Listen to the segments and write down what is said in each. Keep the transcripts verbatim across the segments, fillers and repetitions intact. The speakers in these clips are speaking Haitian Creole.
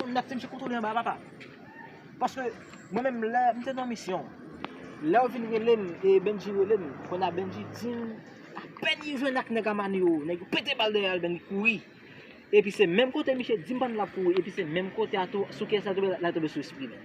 N ap ti misye kontwole anba papa. Paske mwen menm lè m te nan misyon, lè yo vin rele m, e Bendji rele m, kounye a Bendji di m, apèn li jwenn ak nèg Amani yo, nèg yo pete bal dèyè l, Bendji kouri. Epi se menm kote misye di m pandan l ap kouri, epi se menm kote a tou, sou kiyès l tonbe, l tonbe sou Espri menm.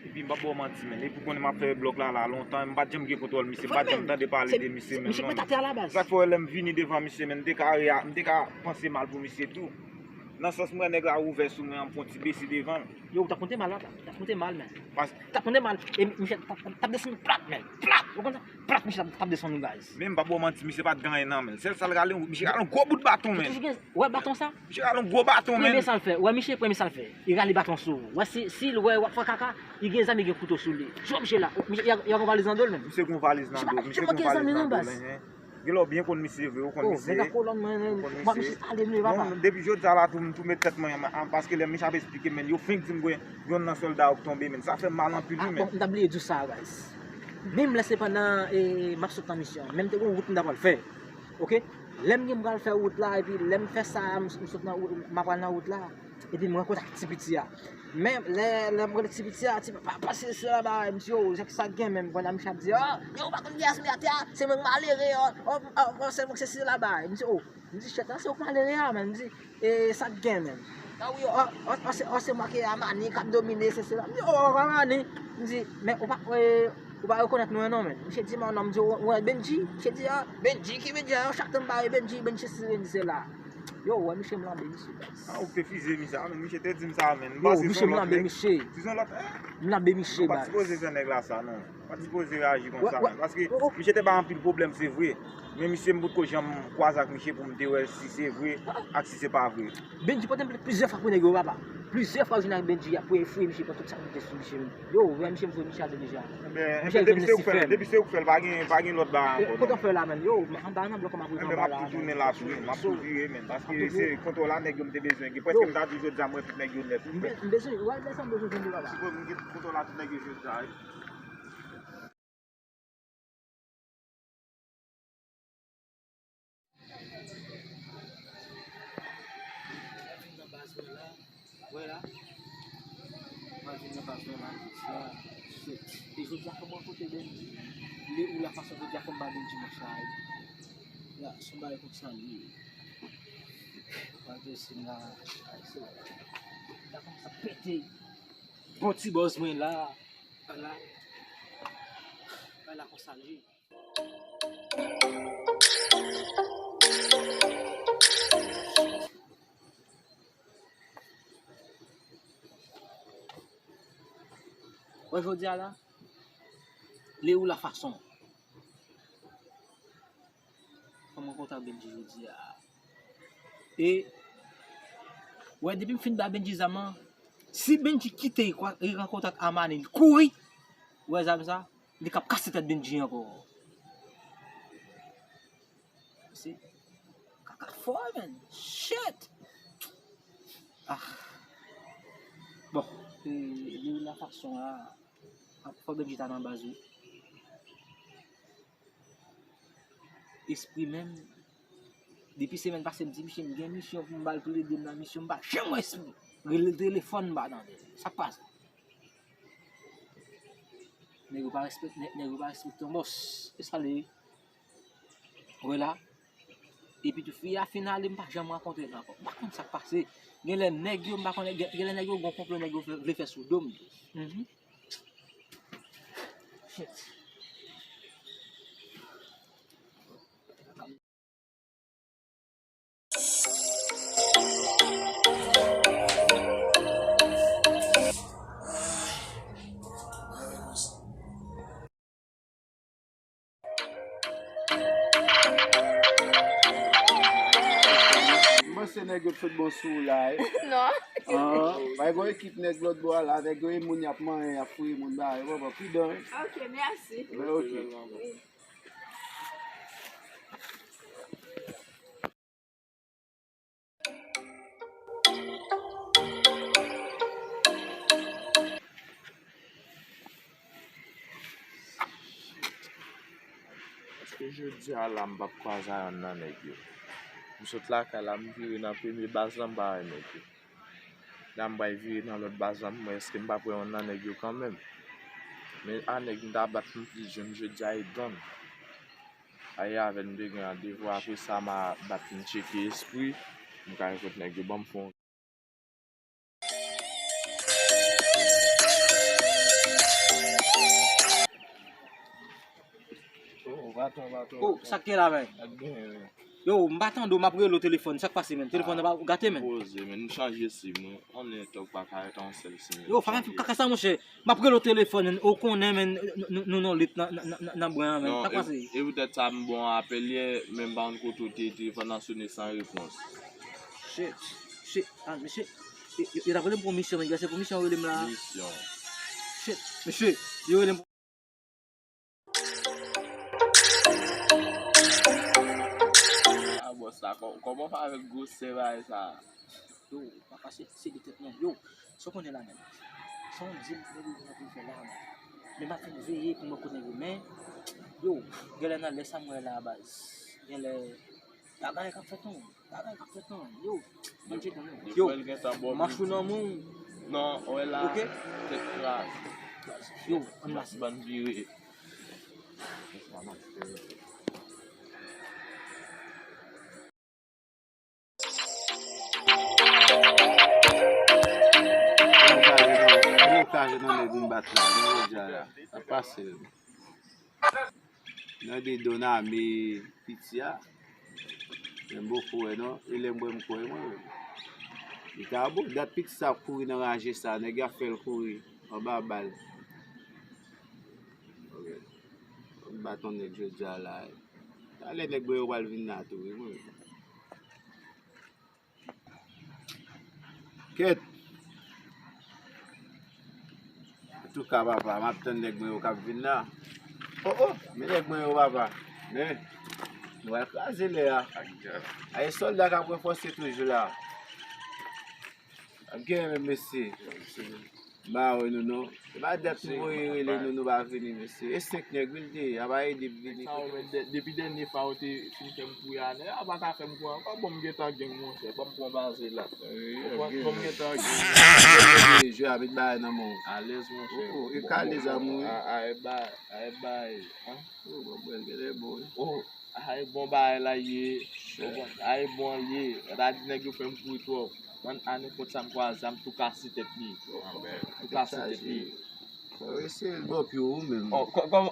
Epi m p ap ba w manti, menn. Epi w konnen m ap fè blòk la, la lontan, m pa t janm gen kontwòl misye, m pa t janm tande pale de misye menm non. Misye predatè a la baz. Sa k fè w wè lè m vini devan misye, menn, m te ka rea-, m te ka panse mal pou misye tou. Nan sans m wè nèg la ouvè sou mwen an, m fè yon ti bese devan l. Yo, w t ap konte mal la, w t ap konte mal, menn. Pas- W t ap konte mal. E misye t ap, t ap desann plat, menn. Plat! Ou konn sa? Plat, misye t ap, t ap desann nou, guys. Menm m p ap ba w manti, misye pa t gen anyen nan men l. Sèl sa l rale, misye rale yon gwo bout baton, menn. Ou toujou gen, wè baton sa? Misye rale yon gwo baton, menn. Premye sa l fè, wè misye, premye sa l fè. Li rale baton sou ou. Wè si, si l wè w ap fè kaka, li gen zam, li gen kouto sou li. Jwenn misye la. Misye, y a, y a yon valiz nan do l, menn. Misye gen yon valiz nan do l, misye gen yon valiz nan do l, enhen. Gen lè w byen konn misye vre, ou konn misye. Ou konn misye. Non, depi jodi a la tou, m tou met tèt mwen ann, paske lè misye ap esplike, menn, yo fenk di m gen yonn nan sòlda yo k tonbe, menn. Sa fè m mal anpil, wi, menn. Ah, bon, m ta bliye di w sa, guys. Menm lè se pandan, e, m ap sot nan misyon, menm te gen yon wout m ta pral fè. Oke? Lè m gen m pral fè wout la, epi lè m fè sa, m, m sot nan wout, m ap pral nan wout la, epi m rankontre ak ti piti a. Men lè, lè m rele ti piti a, ti papa, pase se la ba, m di, yo, sa k gen menm, pandan misye ap di, oh, yo, ou pa konn kiyès m ye atè a, se mwen k malere, oh, oh, oh, oh, se mwen k se se la ba. M di, oh, m di, chèt la, se ou k malere a, menn. M di, e, sa k gen, menn? Ah wi, oh, oh, oh, se, oh, se mwen ki Amani, k ap domine, se se la. M di, oh, oh, Amani. M di, men ou pa, e, ou pa rekonèt mwen non, menn. Misye di m, non, m di, ou, ou wè Bendji? Misye di, ah, Bendji, ki Bendji? Ah, chak tan m bare Bendji, Bendji se se, Bendji se la. Yo, wè misye m lanbe misye, guys. Ah, ou te fize misye. Ah, men misye te di m sa, menn. M panse se yon lòt nèg. Yo, misye m lanbe misye. Si se yon lòt, eh. M lanbe misye, guys. Nou pa t sipoze fè nèg la sa, non. Pa t sipoze reyaji konsa, menn. Paske misye te bay anpil pwoblèm, se vre. Men misye, m potko janm kwaze ak misye pou m te wè si se vre ak si se pa vre. Bendji pote m plent plizyè fwa pou nèg yo, papa. Plizyè fwa yo jwenn ak Bendji, y ap fouye, fouye misye, pran tout sa ki te sou misye, menn. Yo, wè misye, m fouye misye atè deja. Enben, enben, depi se ou k fè l, depi se ou k fè l, pa gen, pa gen lòt bagay ankò, non. Kote w fè la, menn? Yo, anba nan blòk, m ap rive anba la. M ap tou tounen la tou, wi, m ap tou vire, menn, paske se kontwòl a nèg yo m te bezwen gen. Prèske m ta di jodi a, m wè tout nèg yo nèt, wi. M be-, m bezwen, wè, lè sa m bezwen jwenn li, papa. Sipoze m gen kontwòl a tout nèg yo jodi a, wi. Wè la. Mwen vin nan baz mwen la, jodi a. Shit. E jodi a fò m rankontre Bendji. Lè ou la fason jodi a fò m ba Bendji manch la. Ya, se yon bagay konsa l ye. Mwen vin la. Ay, se la kòmanse ap pete. Bon ti bòz mwen la. Wala. Wala konsa l ye. Wè jodi a la, lè ou la fason. Fò m rankontre ak Bendji jodi a. E, wè, depi m fin ba Bendji zam nan, si Bendji kite l kwa-, li rankontre ak Amani, li kouri, wè zam sa, li k ap kase tèt Bendji ankò. Se kaka fò, menn. Shit! Ah. Bon, e, li la fason a, fò Bendji ta nan baz, wi. Espri menm, depi semèn pase, m di misye, m gen misyon pou m ba l plede m nan misyon, m pa janm wè Espri. Rele l telefòn, m pa tande l. Sa k pase? Nèg yo pa respek-, nèg, nèg yo pa respekte yon bòs. E sa l ye. Wè la. Epi tou, fi a fin ale, m pa janm rankontre l ankò. M pa konn sa k pase. Gen lè nèg yo, m pa konnen, gen, gen lè nèg yo gon konplo nèg yo vle, vle fè sou do m tou. Mhm. Shit. M panse nèg yo t fout bon sou ou la, wi. Non. An, bay gon ekip nèg lòt bò a la, nèg yo e moun y ap manyen, y ap fouye moun bagay, yo pran pridan, wi. Ok, mèsi. Mwen, ok. Wi. Èske jodi a la m p ap kwaze a yonn nan nèg yo? M sot lakay la, m vire nan premye baz la, m pa wè nèg yo. La m pral vire nan lòt baz la, m wè èske m pa pran yonn nan nèg yo kanmenm. Men a nèg m ta bat m plis jèn jodi a, e donn. Ayè avè n te gen randevou, apre sa m a bat m tcheke espri, m ka jwenn nèg yo ban m fon. Oh, baton, baton. Oh, sa k gen la, men? Yo, m pa tande w, m ap rele w telefòn. Sa k pase, men? Telefòn nan pa gate, men. Poze, men. M chanje sim, wi. Konnen tòg pa ka ret an sèl sim. Yo, pa fè kaka sa, monchè. M ap rele w telefòn, men. Ou konnen, men, nou, nou, nou non lit nan, nan, nan, nan bren an, men. Sa k pase? E poutèt sa, m bon apèl yè, men m pa konn kote w te ye, telefòn nan sone san repons. Shit, shit, ah, mesye, yo, yo, yo t ap rele m pou misyon, men, se pou misyon yo rele m la. Misyon. Shit, mesye, yo rele m pou Ah, bòs la, kò-, kòman w fè avèk gwosè bagay sa? Yo, papa, se, se de tèt mwen. Yo, sa w konnen la menm? Se yon dil nèg yo vin ap vin fè la menm. Men m ap vin veye pou mwen konnen yo. Men, yo, genlè nan lè sa m wè la baz. Genlè bagay k ap fèt non. Bagay k ap fèt non. Yo, mwen tcheke non. Yo, mach ou nan men w. Non, wè la, tèt kraz. Yo, ann pase. Bann vire. Mwen okaze nan, mwen okaze nan nèg m bat la, mwen jodi a la. Sa pase l. Nan de Don Ame piti a. Men m poko wè non. E lè m wè m kwè mwen. Li ta bon. Dat piti sa ap kouri nan raje sa. Nèg y ap fè l kouri anba bal. Ok. M bat yon nèg jodi a la. Talè nèg mwen yo pral vin la tou, wi, mwen. Kèt. Antouka, papa, m ap tann nèg mwen yo k ap vin la. Oh, oh, men nèg mwen yo, papa. Men, nou pral kraze lè a. Ay, sòlda k ap ranfòse toujou la. Ap gen men, mesye. M pa wè nou non. Se pa dat nou voye rele nou, nou pa vini, mesye. E senk nèg, wi, l te ye. A pa ede m vini. Sa yo, men, de-, depi dènye fwa yo te fin fè m kouri a, nèg a pa ka fè m kouri ankò. Bon, m gentan gen, monchè. Ban m pran baze la. Wi, ok. Bon, m gentan gen. Jwe a met bagay nan men w. Alèz, monchè. Oh, oh, e kale zam ou, wi. A, a, e ba, a, e ba, e, an. Oh, bon, bon, genlè bon, wi. Oh. Ay, bon bagay la ye. Ay, bon ye. Yo ta di nèg yo fè m kouri twòp. Mwen, a nenpòt sa m kwaze a, m tou kase tèt li. Tou kase tèt li. Fò eseye l bò pye w menm. Oh, kò-, kòman?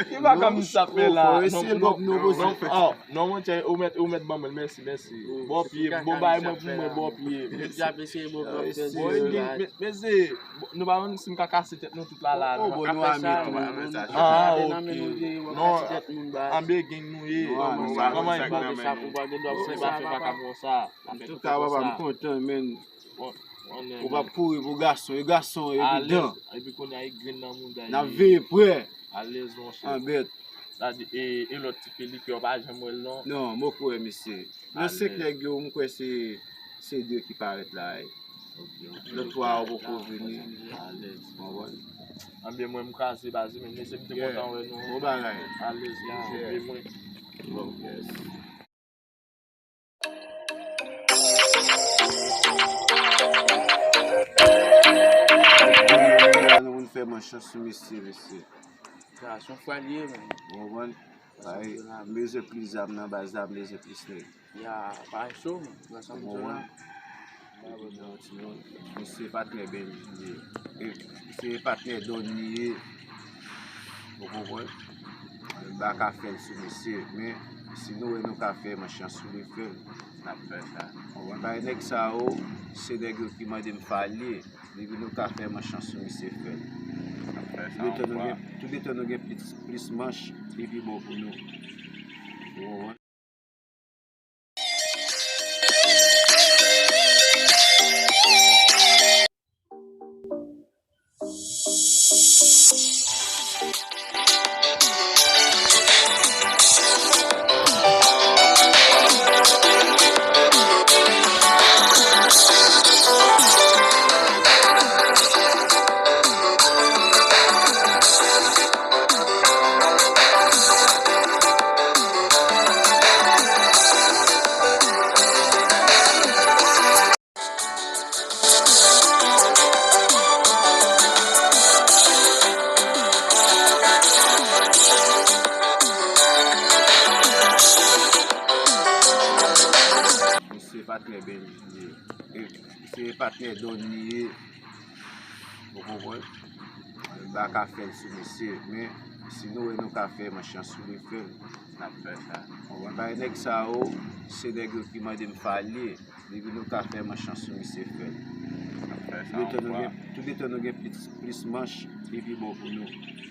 Ki bagay m sa fè la? Fò eseye l bò pye w. Non, non, oh, non, monchè, ou mèt, ou mèt ban mwen, mèsi, mèsi. Bò pye, bon bagay mwen pou mwen, bò pye. Mèsi. Bon, e di, men, men se, bon, nou pa konn si m ka kase tèt nou tout la, la, nou pa ka fè sa. Ah, ok. Non, anbe gang nou ye. Kòman e fè sa pou pa gen dwa fè sa, pa ka fè sa. Antouka, papa, m kontan, men. Ou p ap kouri pou gason, e gason, evidan. Epi kounye a, e grenn nan mouda. N ap veye prè. Alèz, monchè. Anbèt. Sa di, e, e lòt tipe li ke w pa janm wè l non. Non, m poko wè misye. Nan senk nèg yo, m kwè se, se de ki parèt la, wi. Ok, ok. Lòt twa yo poko vini. Alèz. Konprann? Anben, mwen, m kraze baz, men mesye, m te kontan wè nou. Bon bagay. Alèz, mwen. Bon, yes. Nou vin fè manch sou mesye, mesye. Sa, se yon fwa li ye, men. Ou konprann? Bay, m bezwen plis zam nan baz la, m bezwen plis nèg. Ya, pa cho, men. Ou konprann? Misye patnè Benji li ye. E, se patnè Don li ye. Ou konprann? M pa ka fè l sou misye, men si nou wè nou ka fè manch sou li, fè l. N ap fè sa. Ou konprann? Bay nèg sa yo, se nèg yo ki mande m fè l ye. Depi nou ka fè manch sou misye, fè l. N ap fè sa. Touletan nou gen, touletan nou gen plis, plis manch, li pi bon pou nou. Ou konprann? Patnè Benji li ye. E se patnè Don li ye. Ou konprann? M pa ka fè l sou misye, men si nou wè nou ka fè manch lan sou li, fè l. N ap fè sa. Ou konprann? Bay nèg sa yo, se nèg yo ki mande m pale. Depi nou ka fè manch lan sou misye, fè l. N ap fè sa. Touletan nou gen, touletan nou gen plis, plis manch, li pi bon pou nou.